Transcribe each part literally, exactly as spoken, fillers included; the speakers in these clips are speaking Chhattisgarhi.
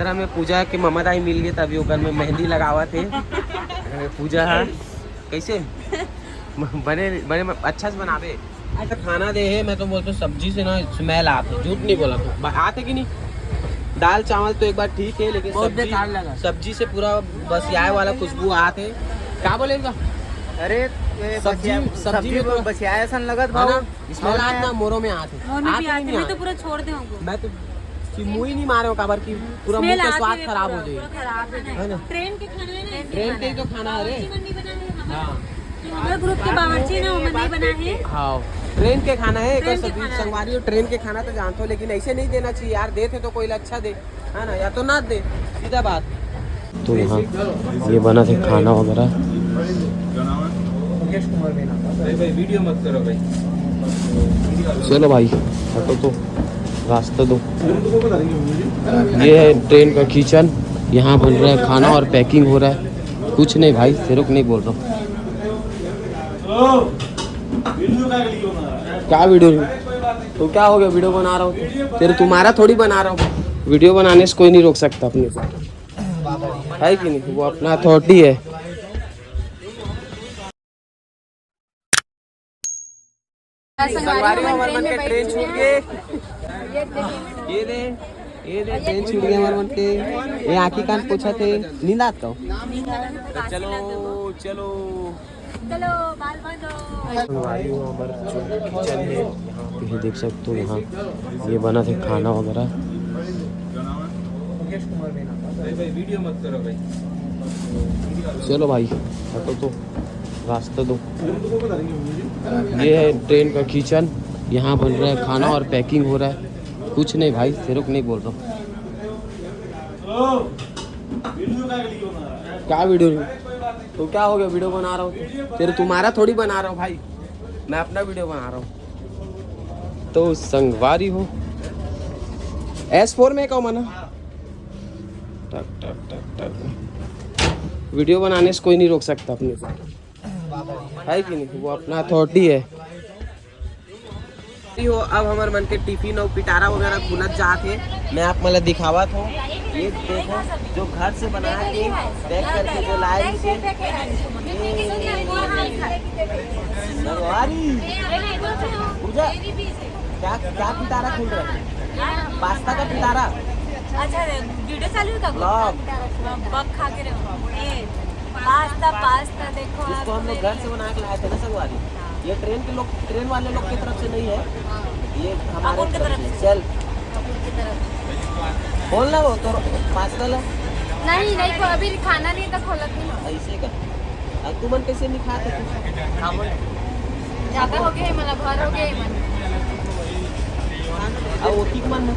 जरा में पूजा के ममा दाई मिल गए, तभी ओकर में मेहंदी लगावत हे। पूजा हा, कैसे? बने बने अच्छा से बनाबे। अच्छा खाना दे हे, मैं तो बोलता हूँ सब्जी से ना स्मेल आते, झूठ नहीं बोला तो आते कि नहीं। दाल चावल तो एक बार ठीक है, लेकिन बहुत सब्जी, बेकार लगा। सब्जी से पूरा बसियाए वाला खुशबू आते। क्या बोलेगा? अरे, ये सब्जी, बसिया-, सब्जी सब्जी में तो बसियाए असन लगत है ना? भाव। स्मेल आत ना, मोरो में आत हे। मोर में आत भी ही आत हे, नहीं मैं तो आत। पूरा छोड़ दे हूँ। मैं तो कि मुंह ही नहीं मारे हो, काबर कि पूरा मुंह स्मेल के आत स्वाद हे, खराब पूरा, हो जाए। पूरा खराब है। है ना? ट्रेन के खाना है ना, ट्रेन के ही तो खाना है रे। बावर्ची मन नहीं बना है हमारा। हाँ। जो हमारे ग्रुप के बावर्ची है ना, वो मन नहीं बना है। हाँ, ट्रेन के खाना है, ट्रेन के खाना है। संगवारी हो, ट्रेन के खाना तो जानते हो, लेकिन ऐसे नहीं देना चाहिए यार। देते तो कोई अच्छा दे, है ना, या तो ना दे, सीधा बात। तो यहाँ ये बना थे खाना वगैरह। भाई, भाई, वीडियो मत करो भाई। चलो भाई, हटो तो, रास्ता दो। ये है ट्रेन का किचन, यहाँ बन रहा है खाना और पैकिंग हो रहा है। कुछ नहीं भाई, तेरे को नहीं बोल रहा हूँ। क्या वीडियो? तो क्या हो गया, वीडियो बना रहा हूँ तो? तेरे तुम्हारा थोड़ी बना रहा हूँ। वीडियो बनाने से कोई नहीं रोक सकता अपने को, है कि नहीं? वो अपना अथॉरिटी है। संगवारी हो, हमर मन के ट्रेन छूट गए। ये दे, ये दे, ट्रेन छूट गए हमर मन के। ये आँखी कान पोछा थे, नींद आत का? चलो, चलो। चलो, बाल बांधो। संगवारी हो, हमर जो किचन है, यहाँ पे ही देख सकते हो, यहाँ ये बना थे खाना वगैरह। भाई, भाई, वीडियो मत करो भाई। चलो भाई, हटो तो, रास्ता दो। ये है ट्रेन का किचन, यहाँ बन रहा है खाना और पैकिंग हो रहा है। कुछ नहीं भाई, तेरे को नहीं बोल रहा हूँ। क्या वीडियो? तो क्या हो गया, वीडियो बना रहा हूँ तो? तेरे तुम्हारा थोड़ी बना रहा हूँ भाई, मैं अपना वीडियो बना रहा हूँ। तो संगवारी हो, एस फोर में का मना, टक, टक, टक, टक। वीडियो बनाने से कोई नहीं रोक सकता अपने को, है कि नहीं? वो अपना अथॉरिटी है। हो, अब हमर मन के टिफिन अउ पिटारा वगैरह खुलत जात हे। मैं आप मन ला दिखावत हूँ। ये देखो, जो घर से बना के पैक करके जो लाए रहिसे। संगवारी, पूजा, क्या, क्या पिटारा खुल रहा है? पास्ता का पिटारा। अच्छा, वीडियो चालू है का? Vlog। बक खा के रहो। ए, पास्ता, पास्ता देखो इसको आप हम लोग मेरे घर से बना के लाए थे ना संगवारी। हाँ। ये ट्रेन के लोग, ट्रेन वाले लोग की तरफ से नहीं है, ये हमारे आप उनके तरफ तरफ से। से, सेल्फ। आप उनके तरफ से। बोल ना वो तो पास्ता ला। नहीं, नहीं, को अभी खाना नहीं तो खोलत नहीं हो। ऐसे का? अब तुमन कैसे नहीं खाते कुछ? ज्यादा हो गया है, मतलब, भर हो गया है, मन। अब वो ठीक मन है।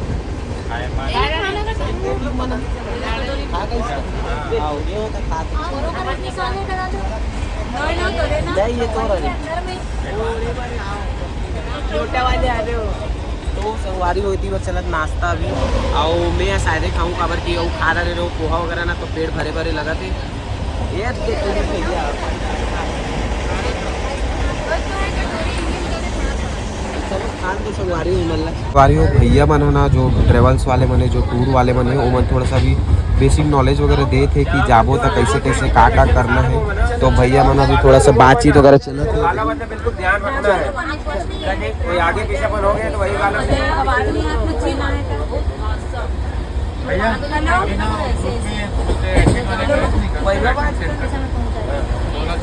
एक खाना का वो ठीक मन है। खा के इसका। हाँ, ये होता खा के। नहीं, ये तो रहे। तो संगवारी हो, एती बर चलत नाश्ता अभी। अउ मैं शायदे खाऊं, काबर कि अउ खा रहे रहो पोहा वगैरह ना, तो पेट भरे भरे लगत हे। ये देखो, ये भैया। चलो, खान दे संगवारी हो मन ला। संगवारी हो, भैया मन ह ना, जो ट्रेवल्स वाले मन हे, जो टूर वाले मन हे, ओमन थोड़ा सा भी बेसिक नॉलेज वगैरह देत हे कि जाबो त कैसे कैसे का का करना हे। तो भैया मन अभी थोड़ा सा बातचीत वगैरह चलत हे। वाला मतलब बिल्कुल ध्यान रखना है। कोई आगे पीछे अपन हो गए तो वही वाला।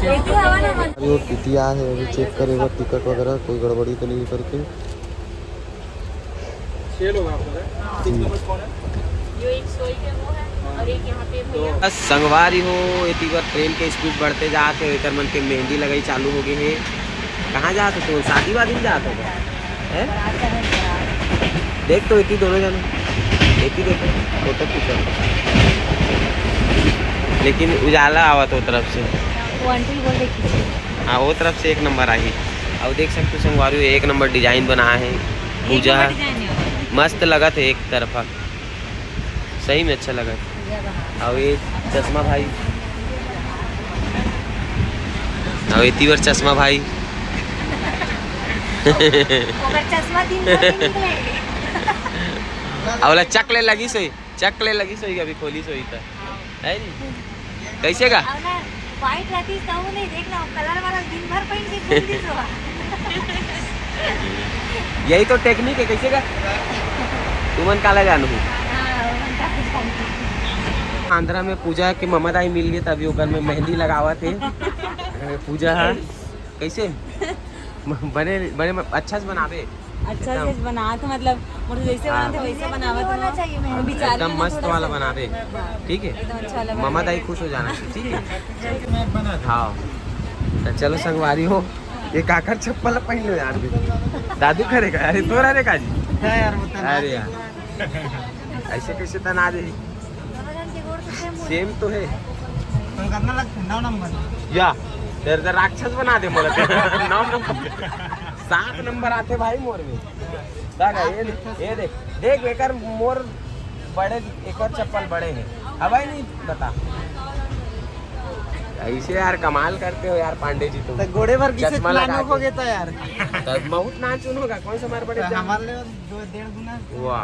अरे वो टीटी आए हे, अभी चेक करे बर टिकट वगैरह, कोई गड़बड़ी तो नहीं करके। छह लोग आप लोग हैं। तीन नंबर कौन है? जो एक सोई के वो है और एक यहाँ पे भैया। बस संगवारी हो, एती बर ट्रेन के स्पीड बढ़ते जात हे, एकर मन के मेहंदी लगाई चालू हो गए हे। कहाँ जात हो तुम? शादी वादी में जात हो क्या? हैं? देख तो एती दोनों जन, एती देखो, फोटो खींचो। लेकिन उजाला आवत वो तरफ से। वो आंटी बोल रही थी। हाँ, वो तरफ से एक नंबर आही। अब देख सकते हो संगवारी, एक नंबर डिजाइन बना हे। पूजा। एक नंबर डिजाइन है। मस्त लगत हे एक तरफा, सही में अच्छा लगत हे। अब ये चश्मा भाई, अब एती बर चश्मा भाई। ओकर चश्मा दिन भर नहीं निकलेंगे। अब वाला चक ले लगी से। चक ले लगिस होही, अभी खोलिस होही त, है नी? कइसे गा? अब ना, white रहतिस त वो नहीं, देख ना, colour वाला दिन भर पहिन के घूमतिस होही। यही तो technique है, कइसे गा? तुमन काला जानहू। हाँ, वो मन का कुछ जानती। आंध्रा में पूजा के ममा दाई मिल गे, तभी ओकर में मेहंदी लगावत हे। पूजा हा, कइसे? बने, बने, अच्छा से बनाबे। अच्छा एकदम। से बनात, मतलब, मोर जैसे हाँ। बनाते वैसे बनावत होना हो। चाहिए, मैं विचार एकदम में मस्त थोड़ा वाला सा बनाबे, हाँ। ठीक है? एकदम अच्छा वाला ममा बनाबे। दाई खुश हो जाना, ठीक है? हाँ। तो चलो संगवारी हो, ये काकर चप्पल पहिन लो यार भी। दादू करेगा, अरे तोरा रे काजी। हाँ यार, वो तो अरे यार। ऐसे कैसे तना दे? सेम तो है। तो करना लगता है, नौ नंबर। या, तेरे तो राक्षस बना दे मोला। नौ नंबर। सात नंबर आते भाई मोर में। का गा, ये देख, ये देख, देख एकर मोर बड़े, एकर चप्पल बड़े हैं। अब भाई नहीं बता। ऐसे यार कमाल करते हो यार पांडे जी तुम। तो गोड़े भर किसे चश्मा लगा नानो के। हो गया था यार। तो बहुत नान चुन होगा, कौन सा मार बड़े तो जान? हमारे लिए दो, डेढ़ गुना। वाह।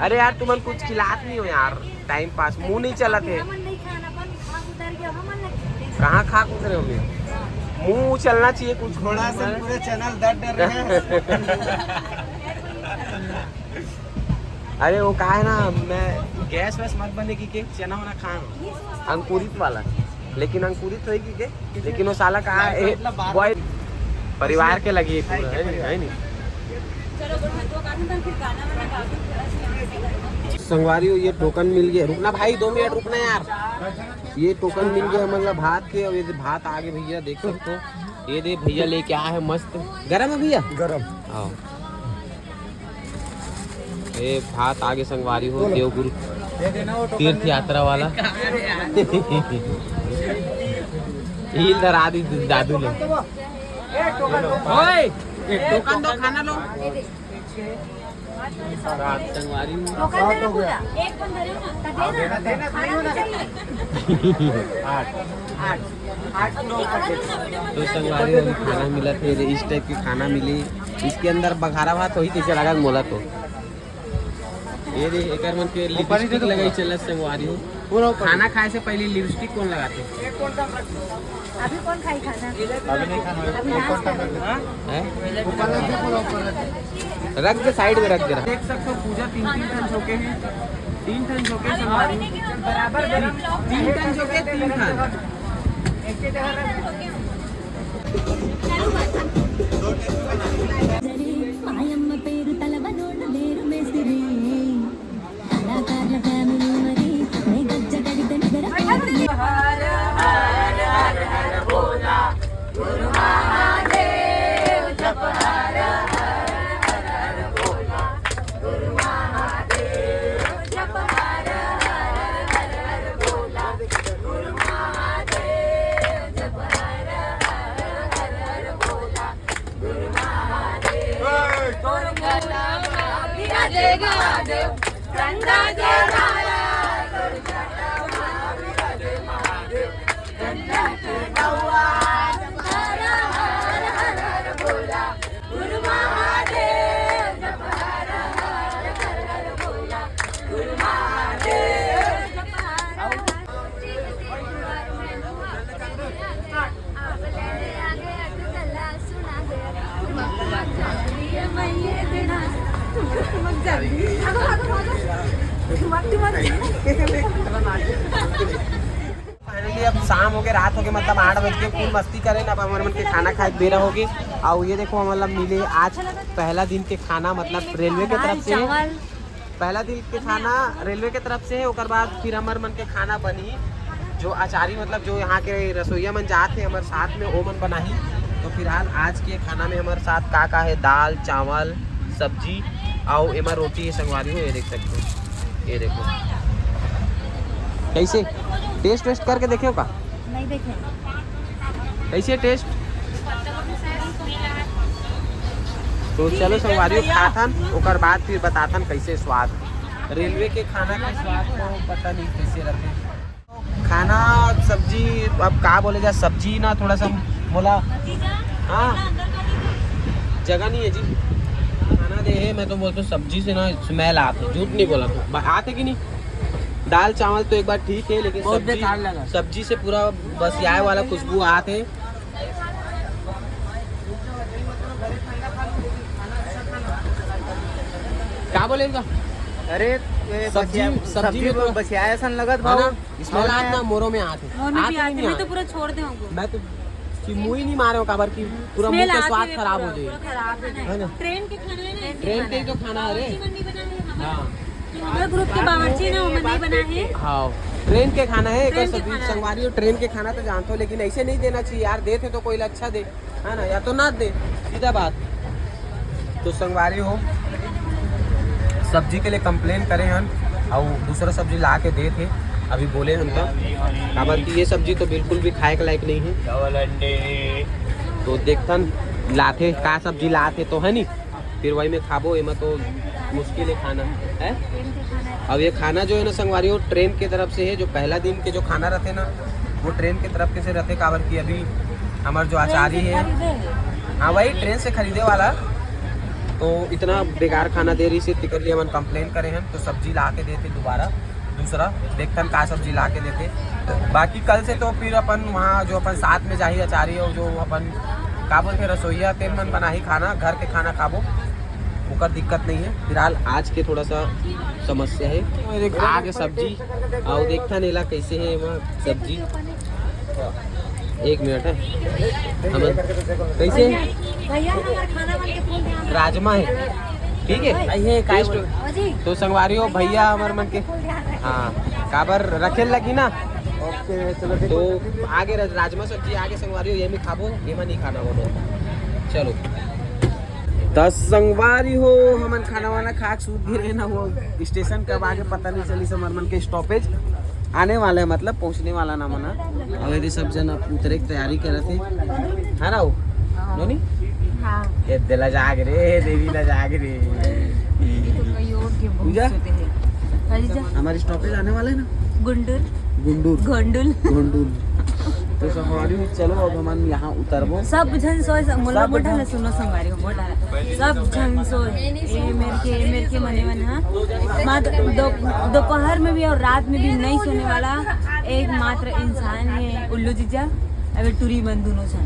अरे यार, तुमन कुछ खिलात नहीं हो यार, time pass, मुंह नहीं चलत हे। कहाँ खा उतरे हो? मुंह चलना चाहिए कुछ। घोड़ा से पूरे channel दर्द डर रहे हैं। अरे वो का है ना, मैं गैस वैस मत बने कि के चना वना खा, अंकुरित वाला, लेकिन अंकुरित होएगी के, लेकिन वो साला कहा ए, बॉय परिवार के लगी है पूरा, है नी, है नी? संगवारी हो, ये टोकन मिल गया। रुकना भाई, दो मिनट रुकना यार। ये टोकन मिल गया, मतलब भात के। अब ये भात आगे भैया देख सकते हो, ये दे भैया लेके आया है मस्त। गरम है भैया? गरम। हाँ। ए भात आगे संगवारी हो, देवगुरु तीर्थ यात्रा वाला। हील धरा दी दादू ले। ओए, टोकन दो, खाना लो। संगवारी हो। तो संगवारी हो, खाना मिला थे, इस type की खाना मिली। इसके अंदर बघारा भात होही, तइसे लगा मोला तो। ये दे, एकर मन के lipstick लगाई चलत संगवारी हो। पूरा ऊपर। खाना खाए से पहले lipstick कौन लगाते? अभी कौन खाई खाना? अभी नहीं खाना, अभी एक घंटा में। हैं? ऊपर रख दे, पूरा ऊपर रख दे। रख दे, side में रख दे, रख। देख सकते हो, पूजा तीन, तीन ठन झोंके हैं, तीन ठन झोंके संगवारी। बराबर, बराबर। तीन ठन झोंके, तीन ठन। మాయమ్మ పేరు తలవనోడు లేరు మేస్తిరి. కళాకారుల family మరి, నే గజ్జ కడితే నిద్ర. Finally अब शाम हो गए, रात हो गए, मतलब आठ बज के, full मस्ती करे ना। अब हमर मन के खाना खाए के बेरा हो गए। और ये देखो, मतलब मिले आज पहला दिन के खाना, मतलब रेलवे के तरफ से। पहला दिन के खाना रेलवे के तरफ से है, ओकर बाद फिर हमर मन के खाना बनी, जो आचारी, मतलब जो यहाँ के रसोईया मन जात हे हमर साथ में, वो मन बनाही। तो फिलहाल आज के खाना में हमर साथ का का है, दाल, चावल, सब्जी, और एमा रोटी है संगवारी हो, ये देख सकते हो, ये देखो। कैसे taste waste करके देखे हो का? नहीं देखे। कैसे taste? तो चलो संगवारी हो, खाथन, ओकर बाद फिर बताथन कैसे स्वाद। रेलवे के खाना के स्वाद तो पता नहीं कैसे रहते। खाना, सब्जी, अब का बोले जा, सब्जी ना थोड़ा सा बोला, हाँ, जगह नहीं है जी। खाना ये है, मैं तो बोलता हूँ सब्जी से ना स्मेल आते, झूठ नहीं बोला था, आते कि नहीं? दाल चावल तो एक बार ठीक है, लेकिन बहुत सब्जी, बेकार लगा। सब्जी से पूरा बसियाए वाला खुशबू आते। क्या बोले इनका? अरे, ये सब्जी, बसिया-, सब्जी सब्जी में तो बसियाए सन लगत है ना? भाव। स्मेल आत ना, मोरो में आत है। मोर में भी आत है, मैं तो पूरा छोड़ दे हूँ। मैं तो कि मुंह ही नहीं मारे हो, काबर की पूरा मुंह का स्वाद खराब हो जाए। पूरा खराब है। है ना? ट्रेन के खाना है ना, ट्रेन के जो खाना है रे। बावर्ची मन नहीं बना है हमारा। हाँ। जो हमारे ग्रुप के बावर्ची ना, वो मन नहीं बना है। हाँ, ट्रेन के खाना है, एक ट्रेन के सब्जी खाना है। संगवारी हो, ट्रेन के खाना तो जानते हो, लेकिन ऐसे नहीं देना चाहिए यार। देते तो कोई अच्छा दे, है ना, या तो ना दे, सीधा बात। तो संगवारी हो, सब्जी के लिए कंप्लेन करे हन, और दूसरा सब्जी ला के दे थे, अभी बोले हन तो, काबर कि ये सब्जी तो बिल्कुल भी खाए के लायक नहीं है। डबल अंडे। तो देखथन लाथे का सब्जी लाथे तो, है नी, फिर वही में खाबो, एमा तो मुश्किल है खाना, है। अब ये खाना जो है ना संगवारी हो, ट्रेन के तरफ से है, जो पहला दिन के जो खाना रहते ना, वो ट्रेन के तरफ के से रहते, काबर कि अभी हमार जो आचारी है, हाँ, वही ट्रेन से खरीदे वाला, तो इतना बेकार खाना दे रही से, तिकर लिए हमन कंप्लेन करे हैं, तो सब्जी ला के देते दोबारा दूसरा, देखथन का सब्जी ला के देते। बाकी कल से तो फिर अपन वहाँ जो अपन साथ में जाही आचारी हो, जो अपन का बोलते रसोईया, तेन मन बनाही खाना, घर के खाना खाबो, ओकर दिक्कत नहीं है। फिलहाल आज के थोड़ा सा समस्या है। आगे सब्जी, आओ देखथन एला कैसे है एमा सब्जी। एक मिनट है, हमन कैसे है? राजमा है, ठीक है। तो संगवारी हो भैया हमर मन के, हाँ, काबर रखे लगी ना। ओके, चलो, देखो। तो आगे राजमा सब्जी आगे संगवारी हो, ये भी खाबो, ये में नहीं खाना बोलो। चलो। त संगवारी हो, हमन खाना वाना खा के सूत गिरे ना, वो स्टेशन कब आगे पता नहीं चली, हमर मन के स्टॉपेज आने वाला है, मतलब पहुंचने वाला ना मना। अब यदि सब जन अब उतरे के तैयारी करत है, है ना हो? नोनी? हाँ। ये दिला जाग रे, देवी ना जाग रे। ये तो कई और के बहुत पूजा? सोते हैं। हाँ जीजा। हमारी स्टॉपेज आने वाला है ना? गुंडुर। गुंडुर। गोंडुल। गोंडुल। तो संगवारी हो, चलो अब हमन यहाँ उतरबो। सब झन सोए, सब, मोला सब मोटा झन। ना सुनो संगवारी हो, मोटा ना। सब झन सोए। ए मेर के, ए मेर के मने मन, हाँ। मात्र दो-, दोपहर में भी और रात में भी नहीं सोने वाला एकमात्र इंसान है उल्लू जीजा। अबे टूरी मन दोनों झन।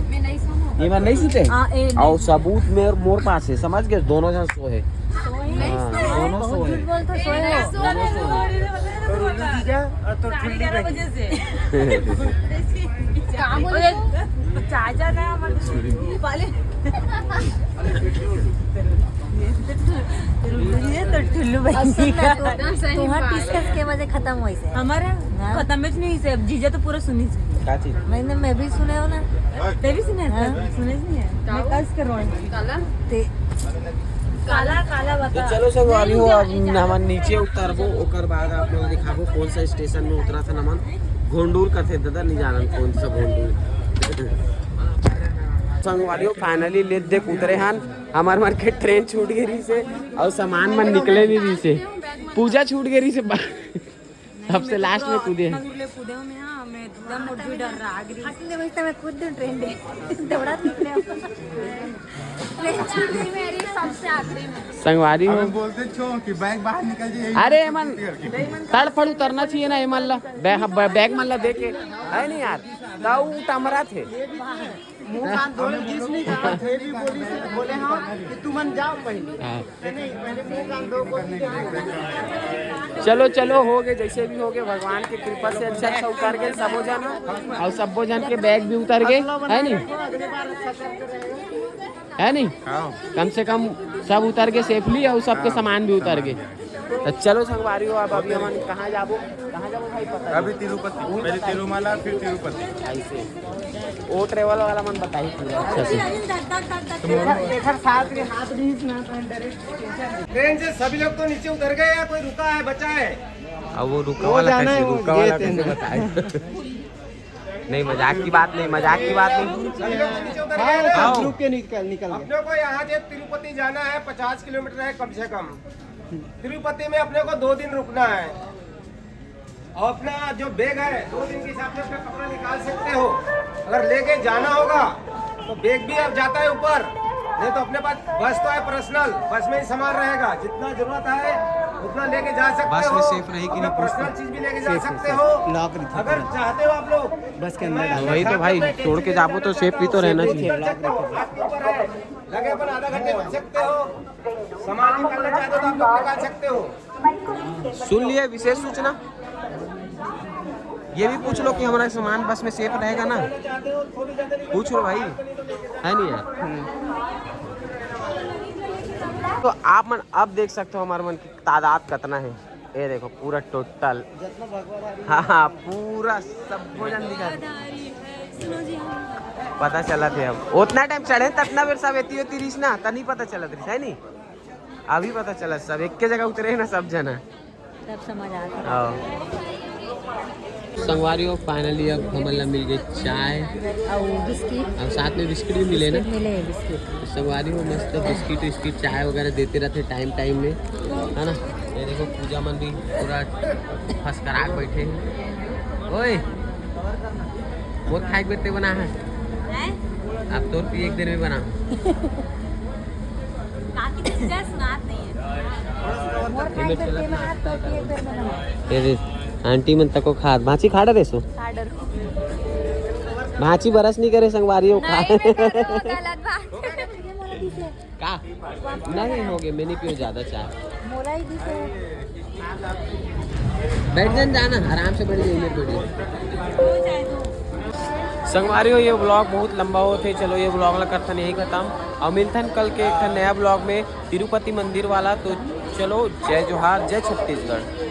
ये मन नहीं सुते? हाँ, ए, नहीं और सुते। सबूत मेर, मोर पास है, समझ गए? दोनों झन सोए। सोए? हाँ, दोनों बहुत सोए। झूठ बोलते, सोए हो। दोनों सोए। और उल्लू जीजा और तो साढ़े ठुल्ली ग्यारह बहन। बजे से। काम हो गया। चाचा ना हमारे वाले। ये तो टुल्लू बहन असल जी में का। तो, तुम्हार डिस्कस के वजह खत्म होइस है। हमारा हाँ। खत्म ही नहीं से, अब जीजा तो पूरा सुनी से। का चीज? मैंने, मैं भी सुने हो ना। ते भी सुने हाँ। सुने नहीं है। मैं कस कर रहा हूँ। ते काला, काला तो बता। चलो संगवारी हो, अब हमन नीचे उतरबो, ओकर बाद आप लोग दिखाबो कौन सा स्टेशन में उतरा था नमन। घोंडूर का थे दादा, नहीं जानन कौन सा घोंडूर। संगवारी हो, फाइनली ले देख उतरे हन, हमर मन के ट्रेन छूट गई रही से, और सामान मन निकले नहीं रही से, पूजा छूट गई रही से। सबसे लास्ट में कूदे हैं। इतना दूर ले कूदे हूँ मैं, हाँ, मैं एकदम मोटी डर रहा, आग रही। हंसने में मैं कूद दूँ ट्रेन दे। दौड़ा निकले हम। ट्रेन छूट गई मेरी सबसे आखिरी में। संगवारी हो। अबे बोलते छो कि बैग बाहर निकल जाए, यही अरे सोच मन, के करके। तड़फड़ उतरना चाहिए ना, ये मन ला, बै-, बै-, बैग मन ला देके, है नहीं यार, ताऊ टमरा थे। मुंह कान धोए, किस नहीं कहा, थे भी बोली से बोले हाँ कि तुमन जाओ पहले। हाँ। चलो, चलो, हो गए, जैसे भी हो गए, भगवान के कृपा से अच्छा अच्छा उतर गए सबो जन, और सबो जन के बैग भी उतर गए, है नी? है नी? हाँ। कम से कम सब उतर गए सेफली, और सबके हाँ, सामान भी उतर गए। सामान। तो चलो संगवारी हो, अब अभी हमन कहाँ जाबो? कहाँ जाबो भाई, पता अभी नहीं। तिरुपति, पहले तिरुमला, फिर तिरुपति। ऐसे। वो ट्रेवल वाला मन बताही पूरा अच्छा से। देखर, देखर साथ के हाथ भी इतना डायरेक्ट। ट्रेन से सभी लोग तो नीचे उतर गए या कोई रुका है, बचा है? अब वो रुका वो वाला जाना कैसे, है, वो रुका ये वाला कैसे ट्रेन। बताए? नहीं, मजाक की बात नहीं, मजाक की बात नहीं। सभी लोग तो नीचे उतर गए ना? हाँ, सब रुक के निकल, निकल गए। अपने को यहाँ से तिरुपति जाना है, पचास किलोमीटर है कम से कम। तिरुपति में अपने को दो दिन रुकना है। और अपना जो बैग है, दो दिन के हिसाब से अपना कपड़ा निकाल सकते हो। अगर लेके जाना होगा तो बैग भी अब जाता है ऊपर, नहीं तो अपने पास बस तो है पर्सनल, बस में ही सामान रहेगा, जितना जरूरत है उतना लेके जा सकते हो। बस में सेफ रही कि नहीं पूछते। पर्सनल चीज भी लेके जा सकते हो। अगर चाहते हो आप लोग बस के अंदर डालो। वही तो भाई, छोड़ के जाबो तो सेफ भी तो रहना चाहिए। आपके ऊपर है, लगे अपन आधा घंटे रुक सकते हो, सामान निकालना चाहते हो तो आप लोग निकाल सकते हो। सुन लिए विशेष सूचना, ये भी पूछ लो कि हमारा सामान बस में सेफ रहेगा ना, पूछ लो भाई, है नहीं यार? तो आप मन अब देख सकते हो हमारे मन की तादाद कितना है। ये देखो पूरा टोटल, हाँ हाँ, पूरा सब भोजन दिखा। पता चला थे अब उतना टाइम चढ़े ततना बेर सब एती होती रहीस ना, त नहीं पता चलत रहीस, है नहीं? अभी पता चला सब एक के जगह उतरे हैं ना सब जना। तब समझ आ गया। हाँ। संगवारी हो, finally अब हमन ला मिल गए चाय और बिस्किट। और साथ में बिस्किट भी मिले ना। बिस्किट मिले हैं, बिस्किट। तो संगवारी हो, मस्त बिस्किट विस्किट, चाय वगैरह देते रहते टाइम टाइम में, है ना? ये देखो पूजा मन भी पूरा फसकरा के बैठे हैं। ओए, मोर खाए के बेर ते बना है। हैं? अब तोर भी एक दिन में बना। बाकी तो तुझे सुनात नहीं है। मोर खाए के बेर ते बना, तोर भी एक बेर बना। ये दे, आंटी मन तको खात, भांची खा डरे सो। खा डर। भांची बरस नहीं करे संगवारी हो खा। नहीं, नहीं करे, वो गलत बात। का? नहीं हो गए, मैं नहीं पीऊँ ज्यादा चाय। मोला ही दिस है। बैठ जान जाना, आराम से बैठ जाइए, बैठ जाइए। संगवारी हो, ये vlog बहुत लंबा होत हे। चलो, ये vlog ला करथन यही खत्म, और मिलथन कल के एक ठन नया vlog में तिरुपति मंदिर वाला। तो चलो, जय जोहार, जय छत्तीसगढ़।